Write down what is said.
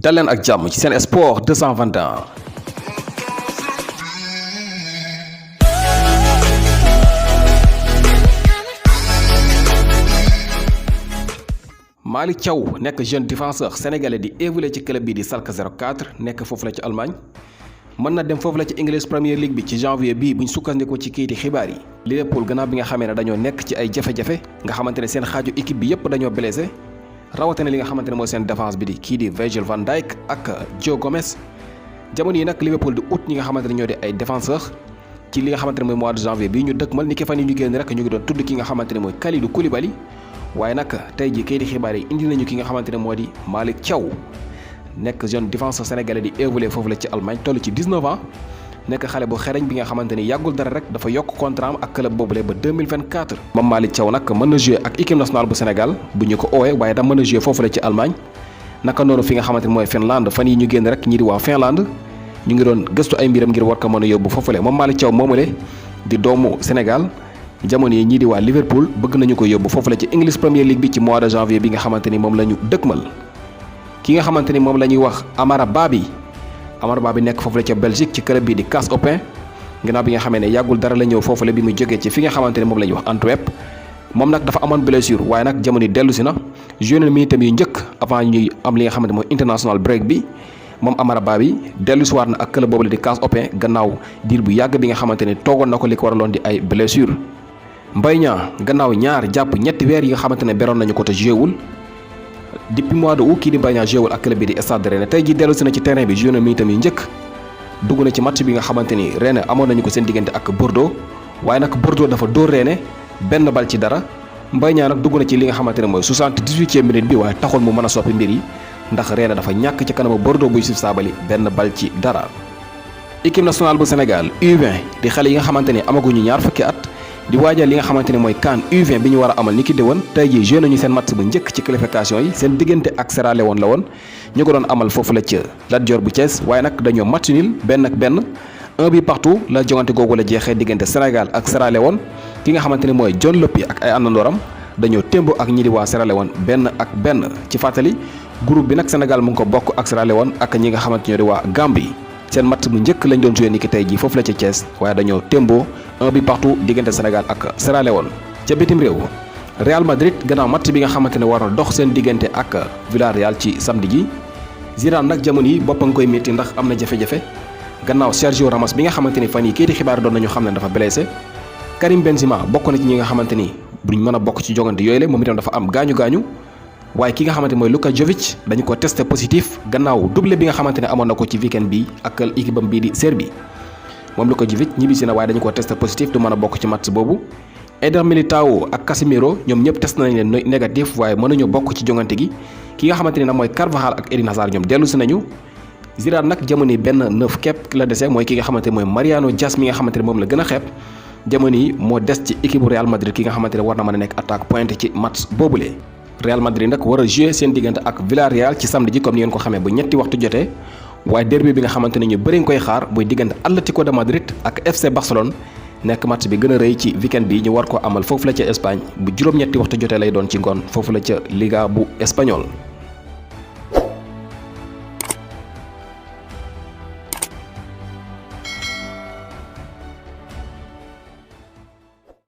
dal leen ak jàmm ci Sen Sports 221. Malick Thiaw nekk jeune défenseur sénégalais di évoluer ci club bi di Schalke 04 nekk foofu la ci Allemagne mën na dem foofu la ci English Premier League bi ci janvier bii buñ sukkandikoo ci kayiti xibaar yi. Liverpool gannaaw bi nga xamee ne dañoo nekk ci ay jafe-jafe nga xamante ne seen xaaju équipe bi yépp dañoo blessé rawatina li nga xamante ne mooy seen défense bi di kii di Virgil van Dijk ak Joe Gomez. jamono yi nag Liverpool di ut ñi nga xamante ne ñoo di ay défenseurs ci li nga xamante ne mooy mois de janvier bii ñu dëkkmal ni ki fan yi ñu génn rek ñu ngi doon tudd ki nga xamante ne mooy Kalidou Koulibaly waaye nag tey jii kayiti xibaar yi indi nañu ki nga xamante ne moo di Malick Thiaw nekk jeune défenseur sénégalais di évoluer foofu la ci Allemagne toll ci 19 ans nekk xale bu xereñ bi nga xamante ni yàggul dara rek dafa yokk contrat am ak club boobule ba 2024. moom Malick Thiaw nag mën na jouer ak équipe nationale bu Sénégal bu ñu ko oowee waaye tam mën na jouer foofu la ci Allemagne naka noonu fi nga xamante ni mooy Finlande fan yi ñu génn rek ñi di waa Finlande ñu ngi doon gëstu ay mbiram ngir war ko mën a yóbbu foofule moom Malick Thiaw moomule di doomu Sénégal jamono yi ñii di waa Liverpool bëgg nañu ko yóbbu foofu la ci English Premier League bi ci mois de janvier bi nga xamante ni moom la ñu dëkkmal. ki nga xamante ni moom la ñuy wax Amara Baby nekk foofu la ca Belgique ci club bi di Cas Open ginnaaw bi nga xamee ne yàggul dara la ñëw foofu la bi mu jógee ci fi nga xamante ni moom la ñuy wax Antwerp moom nag dafa amoon blessure waaye nag jamono dellu si na joué na minute yu njëkk avant ñuy am li nga xamante mooy international break bi moom Amara Baby dellu si waat na ak club boobu la di Cas Open gannaaw diir bu yàgg bi nga xamante ni toogoon na ko li ko waraloon di ay blessure. Mbaye Niang gannaaw ñaar jàpp ñetti weer yi nga xamante ne beroon nañu ko te jouéwul depuis mois de août kii di Mbaye Niang jouéwul ak club bi di Stade Rennais tey ji dellu si na ci terrain bi joué na minute yu njëkk dugg na ci match bi nga xamante ni Rennais amoon nañu ko seen diggante ak Bordeaux waaye nag Bordeaux dafa dóor Rennais benn bal ci dara Mbaye Niang nag dugg na ci li nga xamante ne mooy 78e minute bi waaye taxul mu mën a soppi mbir yi ndax Rennais dafa ñàkk ci kanamu Bordeaux buy Youssouf Sabaly benn bal ci dara. équipe nationale bu Sénégal U20 di xale yi nga xamante ni amaguñu ñaar fukki at di waajal li nga xamante ne mooy CAN U20 bi ñu war a amal ni ki déwén tey jii joué nañu seen match bu njëkk ci qualification yi seen diggante ak Sierra Leone la woon ñu ko doon amal foofu la ca Lat Dior bu Thiès waaye nag dañoo match nul benn ak benn un but partout la jongante googu la jeexee diggante Sénégal ak Sierra Leone ki nga xamante ne mooy John Lopy ak ay àndandooram dañoo témbo ak ñi di waa Sierra Leone benn ak benn ci fàttali groupe bi nag Sénégal mu ngi ko bokk ak Sierra Leone ak ñi nga xamante ñoo di waa Gambie seen match bu njëkk lañ doon joué ni ki tey jii foofu la ca Thiès waaye dañoo témboo un but partout diggante Sénégal ak Sierra Leone. ca bitim réew Real Madrid gannaaw match bi nga xamante ne war na dox seen diggante ak Villarreal ci samedi ji Zidane nag jamono yi boppam nga koy métti ndax am na jafe-jafe gannaaw Sergio Ramos bi nga xamante ni fan yi kayiti xibaar doon nañu xam ne dafa blessé Karim Benzema bokk na ci ñi nga xamante ni duñ mën a bokk ci jogante yooyu la moom itam dafa am gaañu-gaañu waaye ki nga xamante mooy Luka Jovic dañu ko testé positif gannaaw doublé bi nga xamante ne amoon na ko ci weekend bi ak équipe am bii di Serbie moom Luka Jovic ñibbisi na waaye dañu ko testé positif du mën a bokk ci match boobu Eder Militao ak Casemiro ñoom ñëpp testé nañ leen négatif waaye mënuñu bokk ci jongante gi ki nga xamante ne nag mooy Carvajal ak Eden Hazard ñoom dellu si nañu Zidane nag jamono yi benn neuf képp la dese mooy ki nga xamante ne mooy Mariano Diaz mi nga xamante ne moom la gën a xeeb jamono yi moo des ci équipe Real Madrid ki nga xamante ne war na mën a nekk attaque pointe ci match boobule Real Madrid nag war a jouer seen diggante ak Villarreal ci samedi ji comme ni ngeen ko xamee bu ñetti waxtu jotee waaye derby bi nga xamante ne ñu bëri nga koy xaar muy diggante Atlético de Madrid ak FC Barcelone nekk match bi gën a rëy ci weekend bi ñu war ko amal foofu la ca Espagne bu juróom-ñetti waxtu jotee lay doon ci ngoon foofu la ca Liga bu espagnol.